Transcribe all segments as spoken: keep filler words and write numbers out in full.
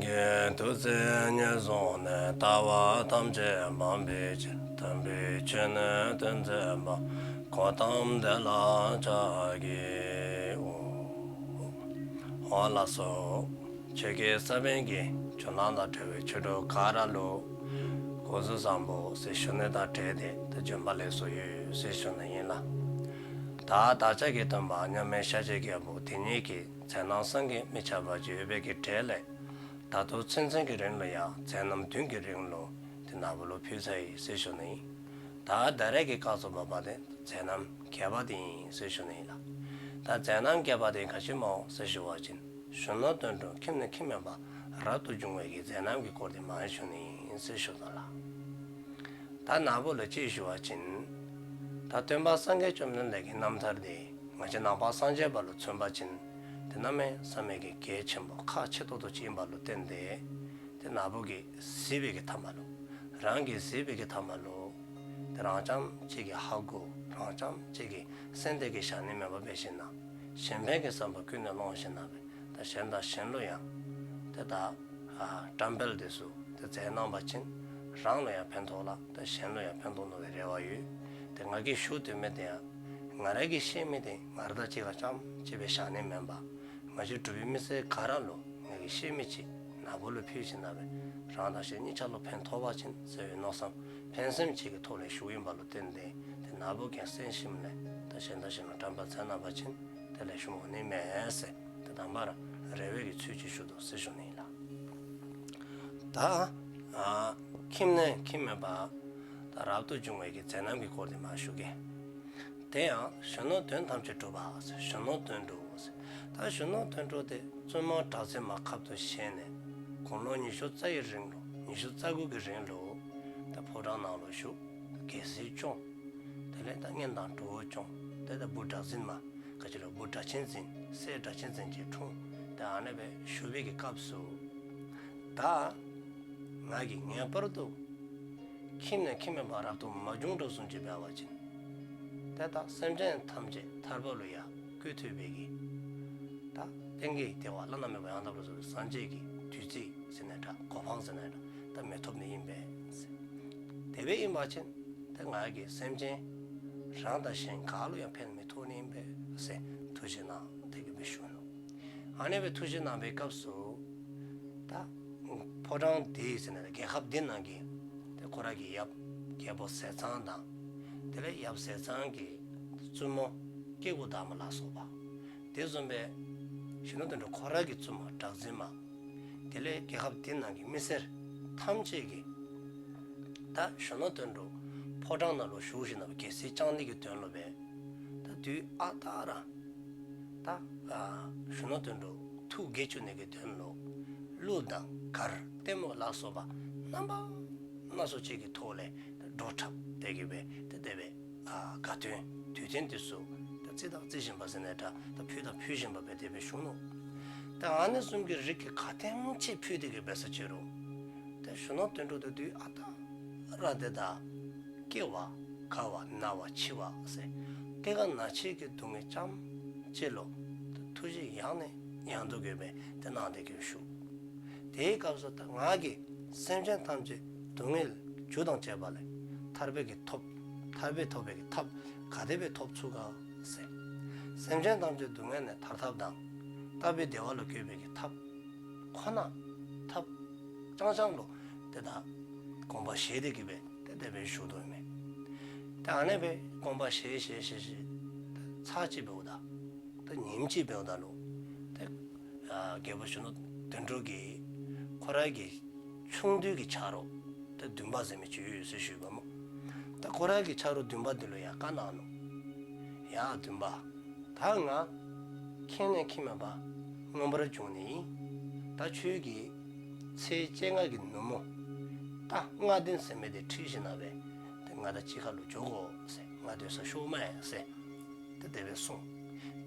གི་ཐུགས་བརྩེ་ཉེར་བཟུང་ནས། ལྟ་བ་ཐམས་ཅད་སྤང་བའི་ཕྱིར། དམ་པའི་ཆོས་ནི་སྟོན་མཛད་པ། གོའུ་ཏམ་དེ་ལ་ཕྱག་འཚལ་ལོ། ལགས་སོ། ཆོས་ཀྱི་ས་བོན་གྱི་རྒྱུན་ལམ་དང་འབྲེལ་བའི་ཆོས་གྲོགས་ག་ར་ལུ་སྐུ་གཟུགས་བཟང་པོ་ཟེར་ཞུ་ནི་དང་འབྲེལ་ཏེ་ད་བྱོན་པ་ལེགས་སོ་ཡོད་ཟེར་ཞུ་ནི་ཨིན་ལགས། ད་བདག་ཅག་གི་སྟོན་པ་མཉམ་མེད་ཤཱཀྱའི་རྒྱལ་པོ་དེ་ཉིད་ཀྱི་མཛད་རྣམ་བསམ་གྱིས་མི་ཁྱབ་པ་ཅིག་ཡོད་པའི་གི་གྲས་ལས་ད་ལྟོ་ཚུན་ཚོད་ཀྱི་རིང་ལུ་ཡང་མཛད་རྣམ་བདུན་གྱི་རིང་ལུ་དེ་ནཱ་བུ་ལུ་ཕུལ་ཚར་ཡི་ཟེར་ཞུ་ནི་ཨིན། ད་ད་རེས་ཀྱི་སྐབས་སུ་བབ་པ་དེ་མཛད་རྣམ་བརྒྱད་པ་དེ་ཨིན་ཟེར་ཞུ་ནི་ཨིན་ལགས། ད་མཛད་རྣམ་བརྒྱད་པ་དེ་ག་ཅི་སྨོ་ཟེར་ཞུ་བ་ཅིན་གཞོན་ནུ་དོན་གྲུབ་ཁྱིམ་ནས་ཁྱིམ་མེད་པར་རབ་ཏུ་བྱུང་བའི་གི་མཛད་རྣམ་གྱི་སྐོར་དེ་མར་ཞུ་ནི་ཨིན་ཟེར་ཞུ་དོ་ལགས། ད་ནཱ་བུ་ལུ་ཅིག་ཞུ་བ་ཅིན་ད་སྟོན་པ་སངས་རྒྱས་བཅོམ་ལྡན་འདས་ཀྱི་རྣམ་ཐར་དེ་ང་བཅས་ནང་པ་སངས་རྒྱས་པ་ལུ་མཚོན་པ་ཅིན་དེ་གནམ་མེད་ས་མེད་ཀྱི་གལ་ཆེན་པོ་ཁག་ཆེ་ཏོག་ཏོ་ཅིག་ཨིན་པ་ལུ་བརྟེན་ཏེ་དེ་ནཱ་བུ་གིས་གཟིགས་པའི་གི་མཐའ་མ་ལུ་རང་གིས་གཟིགས་པའི་གི་མཐའ་མ་ལུ་དེ་རང་རྐྱངམ་གཅིག་གིས་ཧ་གོ་རང་རྐྱངམ་གཅིག་གིས་གསན་ཏེ་གི་བཞག་ནི་མེན་པར་འབད་ཞིན་ན་གཞན་ཕན་གྱི་བསམ་པ་ཀུན་ནས་བསླངས་ཞིན་ན་སྦེ་ད་གཞན་དང་གཞན་ལུ་ཡང་དེ་ད་ཨ་བཀྲམ་སྤེལ་དེ་ཚུ་དེ་མཛད་གནང་བ་ཅིན་རང་ལུ་ཡང་ཕན་ཐོགས་ལ་ད་གཞན་ལུ་ཡང་ཕན་ཐོགས་ནི་གི་རེ་བ་ཡོད། དེ་ང་གིས་ཞུ་དོ་མི་དེ་ཡང་ང་ར་གིས་ཤེས་མི་དེ་ང་ར་དང་གཅིག་ཁར་རྐྱངམ་གཅིག་སྦེ་བཞག་ནི་མེན་པར་ང་བཅས་འབྲུག་པའི་མི་སེར་ག་ར་ལུ་ང་གིས་ཤེས་མི་ཅིག་ནཱ་བུ་ལུ་ཕུལ་ཞིན་ན་སྦེ་རང་དང་གཞན་གཉིས་ཆ་ལུ་ཕན་ཐོགས་པ་ཅིན་ཟེར་བའི་མནོ་བསམ་ཕན་སེམས་ཅིག་གི་ཐོག་ལས་ཞུཝ་ཨིན་པ་ལུ་བརྟེན་ཏེ་དེ་ནཱ་བུ་གིས་གསན་ཞིནམ་ལས་ད་གཞན་དང་གཞན་ལུ་བཀྲམ་སྤེལ་མཛད་གནང་བ་ཅིན་དེ་ལས་ཞུ་འོང་ནི་མས་ཟེར་དེ་དང་པ་ར་རེ་བའི་གི་ཚུལ་ཅིག་ཞུ་དོ་ཟེར་ཞུ་ནི་ཨིན་ལགས། ད་ཨ་ཁྱིམ་ནས་ཁྱིམ་མེད་པར་ད་རབ་ཏུ་བྱུང་བའི་གི་མཛད་རྣམ་གྱི་སྐོར་དེ་མར་ཞུ་གེ། དེ་ཡང་གཞོན་ནུ་དོན་ཐམས་ཅད་གྲུབ་པ་ཟེར་གཞོན་ནུ་དོན་གྲུབ་ཟེར། ད་གཞོན་ནུ་དོན་གྲུབ་དེ་བཙུན་མོ་གྲགས་འཛིན་མ་ཁབ་ཏུ་བཞེས་ནས་དགུང་ལོ་ཉི་ཤུ་རྩ་ཡི་རིང་ལུ་ཉི་ཤུ་རྩ་དགུ་གི་རིང་ལུ་ད་ཕོ་བྲང་ནང་ལུ་བཞུགས། རྒྱལ་སྲིད་སྐྱོང་། དེ་ལས་ད་གཉེན་དང་གྲོགས་སྐྱོང་། དེ་ད་བུ་གྲགས་འཛིན་མ་ག་ཅི་ལོ་བུ་སྒྲ་གཅན་འཛིན་སྲས་སྒྲ་གཅན་འཛིན་གྱི་འཁྲུངས། ད་ཨ་ནེ་སྦེ་བཞུགས་པའི་གི་སྐབས་སུ་ད་ང་གིས་ངེས་པར་དུ་ཁྱིམ་ནས་ཁྱིམ་མེད་པར་རབ་ཏུ་མ་བྱུང་དྲགས་བཟུམ་ཅིག་འབད་བ་ཅིན་དེ་ད་སེམས་ཅན་ཐམས་ཅད་ཐར་པ་ལུ་ཡང་བཀོད་ཐུབ་པའི་གི་ད་གཏན་གྱི་བདེ་བ་བླ་ན་མེད་པ་ཡང་དག་པར་རྫོགས་པའི་སངས་རྒྱས་ཀྱི་བདུད་རྩི་ཟེར་ན་འདྲ་གོ་འཕང་ཟེར་ན་འདྲ་ད་མི་ཐོབ་ནི་ཨིན་པས་ཟེར། དེ་སྦེ་ཨིན་པ་ཅིན་ད་ང་གིས་སེམས་ཅན་རང་དང་གཞན་ག་ལུ་ཡང་ཕན་མི་ཐོགས་ནི་ཨིན་པས་ཟེར་ཐུགས་བཞེད་གནང་སྟེ་གི་སྦེ་བཞུགས་ནུག། ཨ་ནེ་སྦེ་ཐུགས་བཞེད་གནང་བའི་སྐབས་སུ་ད་ཕོ་བྲང་འདི་ཟེར་ན་རྒྱལ་ཁབ་འདི་ནང་གི་ཏེ་ཁོ་ར་གི་ཡབ་རྒྱལ་པོ་ཟས་གཙང་དང་དེ་ལས་ཡབ་ཟས་གཙང་གི་བཙུན་མོ་སྐྱེ་དགུ་དར་མ་ལ་སོགས་པ་དེ་བཟུམ་སྦེ་གཞོན་ནུ་དོན་གྲུབ་ཁོ་ར་གི་བཙུན་མོ་གྲགས་འཛིན་མ་དེ་ལས་རྒྱལ་ཁབ་འདི་ནང་གི་མི་སེར་ཐམས་ཅད་ཀྱིས་ད་གཞོན་ནུ་དོན་གྲུབ་ཕོ་བྲང་ནང་ལུ་བཞུགས་ཞིན་ན་རྒྱལ་སྲིད་བསྐྱང་ནི་གི་དོན་ལུ་སྦེ་ད་དུས་ཨ་རྟག་ར་ད་ཨ་གཞོན་ནུ་དོན་གྲུབ་ཐུགས་དགྱེས་བཅུག་ནི་གི་དོན་ལུ་གླུ་དང་གར་ལྟད་མོ་ལ་སོགས་པ་རྣམ་པ་སྣ་ཚོགས་ཅིག་གི་ཐོག་ལས་ད་བྲོ་འཁྲབ་སྟེ་གི་སྦེ་ད་དེ་སྦེ་ཨ་དགའ་སྟོན་དུས་སྟོན་དེ་ཚུ་ད་བརྩི་དང་བརྩི་བཞིན་པ་ཟེར་ན་འདྲ་ད་ཕུལ་དང་ཕུལ་བཞིན་པ་སྦེ་དེ་སྦེ་བཞུགས་ནུག། ད་ཨ་ནི་བཟུམ་གྱི་རིགས་ཀྱི་ག་དེམ་ཅིག་ཕུལ་ཏེ་གི་འབད་ས་ཅི་རུང་ད་གཞོན་ནུ་དོན་གྲུབ་དེ་དུས་ཨ་རྟག་ར་དེ་ད་སྐྱེ་བ་རྒ་བ་ན་བ་འཆི་བ་ཟེར་སྐྱེ་རྒ་ན་འཆི་གི་སྡུག་བསྔལ་རྐྱངམ་གཅིག་ལུ་ཐུགས་བཞེད་ཡང་ནས་ཡང་དུ་དགོས་པས་དེ་གནང་སྟེ་གི་བཞུགས། དེའི་སྐབས་སུ་ད་ང་གིས་སེམས་ཅན་ཐམས་ཅད་སྡུག་བསྔལ་རྒྱུ་དང་བཅས་པ་ལས་ཐར་པའི་གི་ཐོབ་ཐར་པའི་ཐོབ་པའི་གི་ཐབས་ག་དེ་སྦེ་ཐོབ་ཚུགས་ག་ཟེར། སེམས་ཅན་ཐམས་ཅད་སྡུག་བསྔལ་ནས་ཐར་ཐབས་དང་རྟག་པའི་བདེ་བ་ལུ་འགོད་པའི་གི་ཐབས་ཁོ་ན་ཐབས་རྐྱང་རྐྱང་ལུ་དེ་ད་དགོངས་པ་བཞེས་ཏེ་གི་སྦེ་དེ་དེ་སྦེ་བཞུགས་དོ་མས། ད་ཨ་ནེ་སྦེ་དགོངས་པ་བཞེས་བཞེས་བཞེས་བཞེས་ཚར་གཅིག་འབདཝ་ད་ད་ཉིནམ་གཅིག་འབདཝ་ད་ལུ་ད་ཨ་རྒྱལ་པོ་གཞོན་ནུ་དོན་གྲུབ་ཀྱིས་ཁོ་རའི་གི་ཆུང་དུས་ཀྱི་ཆ་རོགས་ད་འདུན་པ་ཟེར་མི་ཅིག་ཡོད་ཟེར་ཞུ་བ་སྨོ། ད་ཁོ་རའི་གི་ཆ་རོགས་འདུན་པ་འདི་ལུ་ཡང་བཀའ་གནང་ནུག། ཡ་འདུན་པ། ད་ང་ཁྱིམ་ནས་ཁྱིམ་མེད་པར་མངོན་པར་བྱུང་ནི་ཨིན། ད་ཁྱོད་ཀྱིས་ཚེས་བཅོ་ལྔ་གི་ནུབ་མོ་རྟ་རྔ་ལྡན་ཟེར་མི་དེ་ཁྲིད་ཞིན་ན་སྦེ་ཏེ་ང་དང་གཅིག་ཁར་ལུ་འགྱོ་དགོ་ཟེར། ང་སྡོད་ས་ཤོརཝ་མས་ཟེར། ཏེ་དེ་སྦེ་གསུངས།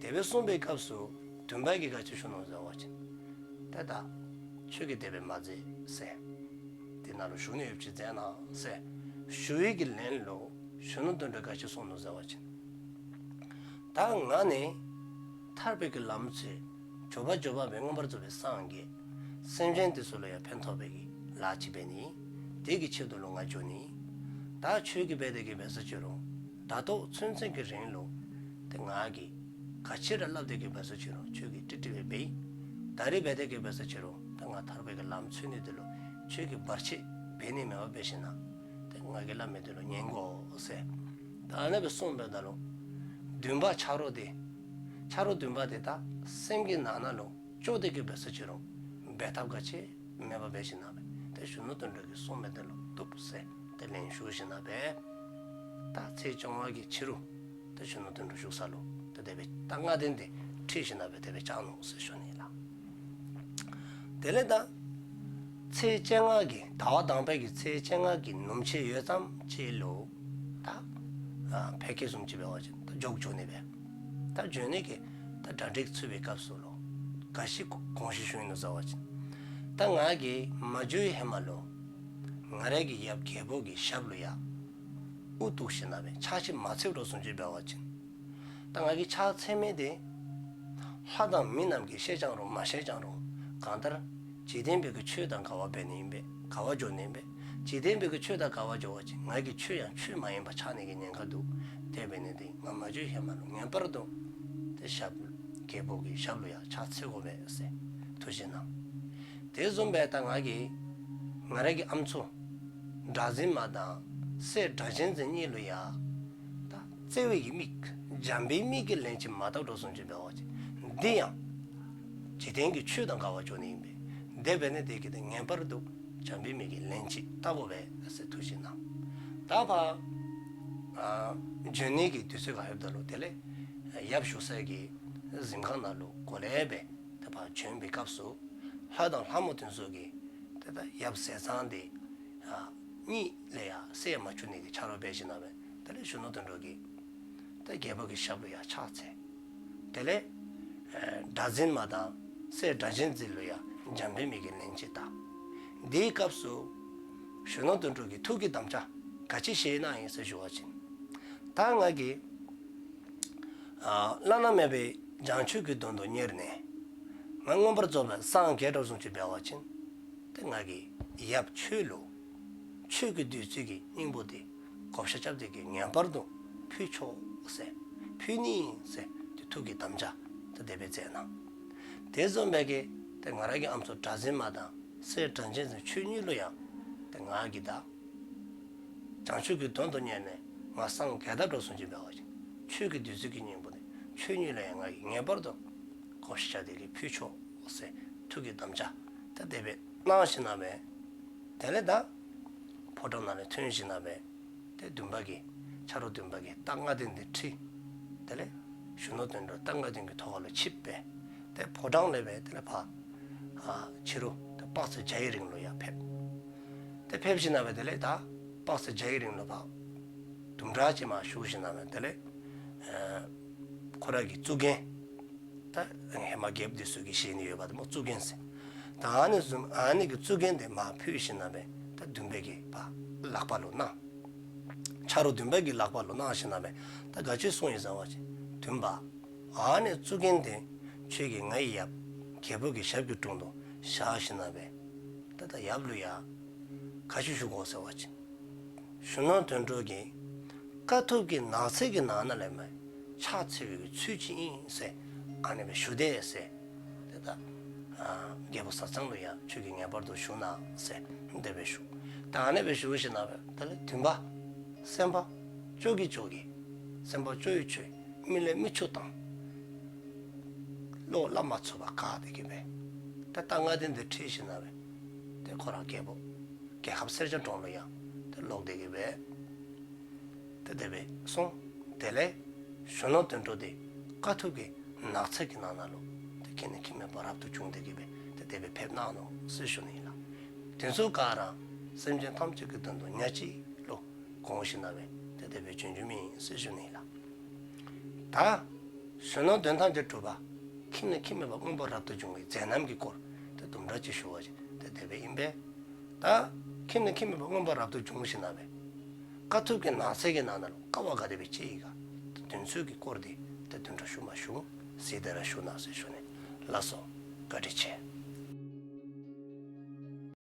དེ་སྦེ་གསུངས་པའི་སྐབས་སུ་འདུན་པ་གིས་ག་ཅི་ཞུ་ནུག་ཟེར་བ་ཅིན་ཏེ་ད་ཁྱོད་ཀྱིས་དེ་སྦེ་མ་མཛད་ཟེར། དེ་ནང་ལུ་བཞུགས་ནི་ཡོདཔ་ཅིག་མཛད་གནང་ཟེར་ཞུ་བའི་གི་ལན་ལུ་གཞོན་ནུ་དོན་གྲུབ་ག་ཅི་གསུངས་ནུག་ཟེར་བ་ཅིན་ད་ང་ནི་ཐར་པའི་གི་ལམ་ཚུ་མགྱོགས་པ་མགྱོགས་པ་སྦེ་མངོན་པར་རྫོགས་པའི་སངས་རྒྱས། སེམས་ཅན་དེ་ཚུ་ལུ་ཡང་ཕན་ཐོགས་པའི་གི་ལཱ་ཅིག་འབད་ནི། དེ་གི་ཆེད་དུ་ལུ་ང་འགྱོ་ནི། ད་ཁྱོད་ཀྱིས་འབད་དེ་གི་འབད་ས་ཅི་རུང་ད་ལྟོ་ཚུན་ཚོད་ཀྱི་རིང་ལུ་ཏེ་ང་གིས་ག་ཅི་ར་སླབ་སྟེ་གི་འབད་ས་ཅི་རུང་ཁྱོད་ཀྱིས་ཏིག་ཏིག་སྦེ་འབད། ད་རིས་འབད་དེ་གི་འབད་ས་ཅི་རུང་ད་ང་ཐར་པའི་གི་ལམ་འཚོལ་ནི་དེ་ལུ་ཁྱོད་ཀྱིས་བར་ཆད་འབད་ནི་མེད་པར་འབད་ཞིནམ་ལས་ཏེ་ང་གིས་སླབ་མི་དེ་ལུ་ཉན་དགོ་ཟེར། ད་ཨ་ནེ་སྦེ་གསུངམ་ད་ལུ་བདུན་པ་ཆ་རོགས་དེ་ཆ་རོགས་བདུན་པ་དེ་ད་སེམས་ཀྱི་ནང་ན་ལུ་ཅོག་འཐདཔ་གི་འབད་ས་ཅི་རུང་འབད་ཐབས་ག་ཅི་མེད་པར་འབད་ཞིནམ་ལས་ཏེ་གཞོན་ནུ་དོན་གྲུབ་ཀྱིས་གསུངས་མི་དེ་ལུ་བཏུབ་ཟེར་ཏེ་ལན་ཞུ་ཞིནམ་ལས་ད་ཚེས་བཅོ་ལྔ་གི་ཕྱི་རུ་ཏེ་གཞོན་ནུ་དོན་གྲུབ་བཞུགས་ས་ལུ་ཏེ་དེ་སྦེ་རྟ་རྔ་གདན་དེ་ཁྲིད་ཞིནམ་ལས་དེ་སྦེ་བཅར་ནུག་ཟེར་ཞུ་ནི་ལགས། དེ་ལས་ད་ཚེས་བཅོ་ལྔ་གི་ཟླ་བ་དང་པའི་གི་ཚེས་བཅོ་ལྔ་གི་ནུབ་ཕྱེད་ཡོལ་ཙམ་ཅིག་ལུ་ད་ཨ་ཕལ་སྐད་བཟུམ་ཅིག་འབད་བ་ཅིན་ད་འགྱོ་འགྱོ་ནི་སྦེ། ད་འགྱོ་ནི་གི་ད་གྲ་སྒྲིག་ཚུད་པའི་སྐབས་སུ་ལུ་ག་ཅི་གོང་ཞུ་ཞུ་ནི་ཟེར་བ་ཅིན་ད་ང་གིས་མ་འགྱོ་བའི་ཧེ་མ་ལུ་ང་རའི་གི་ཡབ་རྒྱལ་པོ་གི་ཞབས་ལུ་ཡང་དབུ་གཏུགས་ཞིནམ་ལས་ཕྱག་ཅིག་མ་འཚལཝ་བཟུམ་ཅིག་འབད་བ་ཅིན་ད་ང་གིས་ཕྱག་འཚལ་མི་དེ་ལྷ་དང་མི་རྣམས་ཀྱིས་ཤེས་ཀྱང་རུང་མ་ཤེས་ཀྱང་རུང་གང་ལྟར་འཇིག་རྟེན་པའི་གི་ཆོས་དང་འགལ་བ་འབད་ནི་ཨིན་པས། འགལ་བ་འགྱོ་ནི་ཨིན་པས། འཇིག་རྟེན་པའི་གི་ཆོས་དང་འགལ་བ་འགྱོ་བ་ཅིན་ང་གི་ཆོས་ཡང་ཆོས་མ་ཡིན་པ་ཆགས་ནི་གི་ཉེན་ཁ་འདུག། དེ་འབད་ནི་དེ་ང་མ་འགྱོ་བའི་ཧེ་མ་ལུ་ངེས་པར་དུ་ཏེ་ཞབས་རྒྱལ་པོ་གི་ཞབས་ལུ་ཡང་ཕྱག་འཚལ་དགོ་པས་ཟེར་ཐུགས་བཞེད་གནང་། དེ་བཟུམ་སྦེ་ད་ང་གིས་ང་རའི་གི་ཨམ་སྲུ་གྲགས་འཛིན་མ་དང་སྲས་སྒྲ་གཅན་འཛིན་གཉིས་ལུ་ཡང་ད་བརྩེ་བའི་གི་མིག་བྱམས་པའི་མིག་གིས་ལན་ཅིག་མ་བལྟཝ་བཟུམ་ཅིག་འབད་བ་ཅིན་འདི་ཡང་འཇིག་རྟེན་གྱི་ཆོས་དང་འགལ་བ་འགྱོ་ནི་ཨིན་པས། དེ་འབད་ནི་དེ་གིས་ཏེ་ངེས་པར་དུ་བྱམས་པའི་མིག་གིས་ལན་ཅིག་བལྟ་དགོ་པས་ཟེར་ཐུགས་བཞེད་གནང་། ད་ཕར་ཨ་བྱོན་ནི་གི་དུས་ཚོད་ཁར་ལྷོདཔ་ད་ལུ་དེ་ལས་ཡབ་བཞུགས་སའི་གི་གཟིམ་ཁང་ནང་ལུ་གོ་ལེ་སྦེ་ད་ཕར་བྱོན་པའི་སྐབས་སུ་ལྷ་དང་ལྷ་མོ་དེ་ཚུ་གིས་ཏེ་ད་ཡབ་ཟས་གཙང་དེ་ཨ་གཉིད་ལས་ཡང་སད་མ་བཅུག་ནི་གི་ཆ་རོགས་འབད་ཞིནམ་ལས་དེ་ལས་གཞོན་ནུ་དོན་གྲུབ་ཀྱིས་ད་རྒྱལ་པོ་གི་ཞབས་ལུ་ཡང་ཕྱག་འཚལ། དེ་ལས་ཨེ་གྲགས་འཛིན་མ་དང་སྲས་སྒྲ་གཅན་འཛིན་ལུ་ཡང་བྱམས་པའི་མིག་གིས་ལན་ཅིག་བལྟ། དེའི་སྐབས་སུ་གཞོན་ནུ་དོན་གྲུབ་ཀྱི་ཐུགས་ཀྱི་དམ་བཅའ་ག་ཅི་བཞེས་གནང་ཡི་ཟེར་ཞུ་བ་ཅིན་ད་ང་གིས་ཨ་བླ་ན་མེད་པའི་བྱང་ཆུབ་ཀྱི་དོན་དུ་གཉེར་ནས་ང་མངོན་པར་རྫོགས་པར་སངས་རྒྱས་དོ་བཟུམ་ཅིག་འབད་བ་ཅིན་ཏེ་ང་གིས་ཡབ་ཁྱོད་ལུ་ཆོས་ཀྱི་བདུད་རྩི་གི་སྙིང་པོ་དེ་བགོ་བཤའ་རྐྱབ་སྟེ་གི་ངེས་པར་དུ་ཕུལ་ཆོག་ཟེར་ཕུལ་ནི་ཟེར་ཏེ་ཐུགས་ཀྱི་དམ་བཅའ་ཏེ་དེ་སྦེ་མཛད་གནང་། དེ་བཟུམ་སྦེ་གི་ཏེ་ང་རའི་གི་ཨམ་སྲུ་གྲགས་འཛིན་མ་དང་སྲས་སྒྲ་གཅན་འཛིན་ཁྱོད་གཉིས་ལུ་ཡང་ཏེ་ང་གིས་ད་བྱང་ཆུབ་ཀྱི་དོན་དུ་གཉེར་ནས་ང་སངས་རྒྱས་དོ་བཟུམ་ཅིག་འབད་བ་ཅིན་ཆོས་ཀྱི་བདུད་རྩི་གི་སྙིང་པོ་དེ་ཁྱོད་གཉིས་ལུ་ཡང་ང་གིས་ངེས་པར་དུ་བགོ་བཤའ་རྐྱབ་སྟེ་གི་ཕུལ་ཆོག་ཟེར་ཐུགས་ཀྱི་དམ་བཅའ་ཏེ་དེ་སྦེ་གནང་ཞིནམ་ལས་དེ་ལས་ད་ཕོ་བྲང་ནང་ལས་ཐོན་ཞིནམ་ལས་ཏེ་བདུན་པ་གིས་ཆ་རོགས་བདུན་པ་གིས་རྟ་རྔ་གདན་དེ་ཁྲིད། དེ་ལས་གཞོན་ནུ་དོན་གྲུབ་རྟ་རྔ་གདན་གྱི་ཐོག་ཁ་ལུ་ཆིབས་སྦེ་ཏེ་ཕོ་བྲང་ལས་སྦེ་དེ་ལས་ཕར་ཨ་ཕྱི་རུ་ཏེ་དཔག་ཚད་བརྒྱ་ཡི་རིང་ལུ་ཡར་ཕེབས། ཏེ་ཕེབས་ཞིནམ་ལས་དེ་ལས་ད་དཔག་ཚད་བརྒྱ་ཡི་རིང་ལུ་ཕར་དུམ་གྲ་ཅིག་མར་བཞུགས་ཞིནམ་ལས་དེ་ལས་ཨ་ཁོ་ར་གི་གཙུག་རྒྱན་ད་ཧེ་མ་རྒྱལཔོ་དེ་ཚུ་གིས་བཞེས་ནི་ཡོདཔ་དེ་སྨོ་གཙུག་རྒྱན་ཟེར། ད་ཨ་ནི་བཟུམ་ཨ་ནི་གི་གཙུག་རྒྱན་དེ་མར་ཕུལ་ཞིནམ་ལས་ད་བདུན་པའི་གི་ཕར་ལག་པ་ལུ་གནང་། ཆ་རོགས་བདུན་པའི་གི་ལག་པ་ལུ་གནང་ཞིནམ་ལས་ད་ག་ཅི་གསུངས་ཡི་ཟེར་བ་ཅིན་བདུན་པ་ཨ་ནི་གཙུག་རྒྱན་དེ་ཁྱོད་ཀྱིས་ངའི་ཡབ་རྒྱལ་པོ་གི་ཞབས་ཀྱི་དྲུང་དུ་བཞག་ཞིནམ་ལས་ད་ད་ཡབ་ལུ་ཡང་ག་ཅི་ཞུ་དགོ་ཟེར་བ་ཅིན་གཞོན་ནུ་དོན་གྲུབ་ཀྱིས་དཀའ་ཐུབ་ཀྱི་ནགས་ཚལ་གྱི་ནང་ན་ལས་མར་ཕྱག་འཚལ་བའི་གི་ཚུལ་ཅིག་ཨིན་ཟེར་ཨ་ནི་སྦེ་ཞུ་དེས་ཟེར། ཏེ་ད་ཨ་རྒྱལ་པོ་ཟས་གཙང་ལུ་ཡང་ཁྱོད་ཀྱིས་ངེས་པར་དུ་ཞུ་གནང་ཟེར་དེ་སྦེ་ཞུ། ད་ཨ་ནི་སྦེ་ཞུ་ཞིནམ་ལས་དེ་ལས་བདུན་པ་སེམས་པ་སྐྱོ་གི་སྐྱོ་གི་སེམས་པ་སྐྱོ་བའི་སྐྱོ་མི་ལས་མི་ཆུང་བཏང་། བློ་སླབ་མ་ཚུགས་པར་དགའ་སྟེ་གི་སྦེ་ཏེ་རྟ་རྔ་གདན་དེ་ཁྲིད་ཞིནམ་ལས་ཏེ་ཁོ་ར་རྒྱལ་པོ་རྒྱལ་ཁབ་སེར་སྐྱ་གྲོང་ལུ་ཡང་ཏེ་ལོག་སྟེ་གི་སྦེ་ཏེ་དེ་སྦེ་སོང་། དེ་ལས་གཞོན་ནུ་དོན་གྲུབ་དེ་དཀའ་ཐུབ་ཀྱི་ནགས་ཚལ་གྱི་ནང་ན་ལུ་ཏེ་ཁྱིམ་ནས་ཁྱིམ་མེད་པར་རབ་ཏུ་བྱུང་སྟེ་གི་སྦེ་ཏེ་དེ་སྦེ་ཕེབས་གནང་ནུག་ཟེར་ཞུ་ནི་ཨིན་ལགས། དེ་ཚུ་ག་ར་སེམས་ཅན་ཐམས་ཅད་ཀྱི་དོན་དུ་ཉག་གཅིག་ལུ་དགོངས་ཞིནམ་ལས་ཏེ་དེ་སྦེ་བྱོན་བྱོནམ་ཨིན་ཟེར་ཞུ་ནི་ཨིན་ལགས། ད་གཞོན་ནུ་དོན་ཐམས་ཅད་གྲུབ་པ་ཁྱིམ་ནས་ཁྱིམ་མེད་པར་མངོན་པར་རབ་ཏུ་བྱུང་བའི་མཛད་རྣམ་གྱི་སྐོར་ཏེ་དུམ་གྲ་ཅིག་ཞུ་བ་ཅིན་ཏེ་དེ་སྦེ་ཨིན་པས། ད་ཁྱིམ་ནས་ཁྱིམ་མེད་པར་མངོན་པར་རབ་ཏུ་བྱུང་ཞིནམ་ལས་དཀའ་ཐུབ་ཀྱི་ནགས་ཚལ་གྱི་ནང་ན་ལུ་དཀའ་བ་ག་དེ་སྦེ་སྤྱད་ཡི་ག་ཏེ་དེ་ཚུ་གི་སྐོར་དེ་ཏེ་དུམ་གྲ་ཞུ་མ་ཞུ་ཟེར་དེ་ར་ཞུ་གནང་ཟེར་ཞུ་ནི། ལགས་སོ། བཀའ་དྲིན་ཆེ།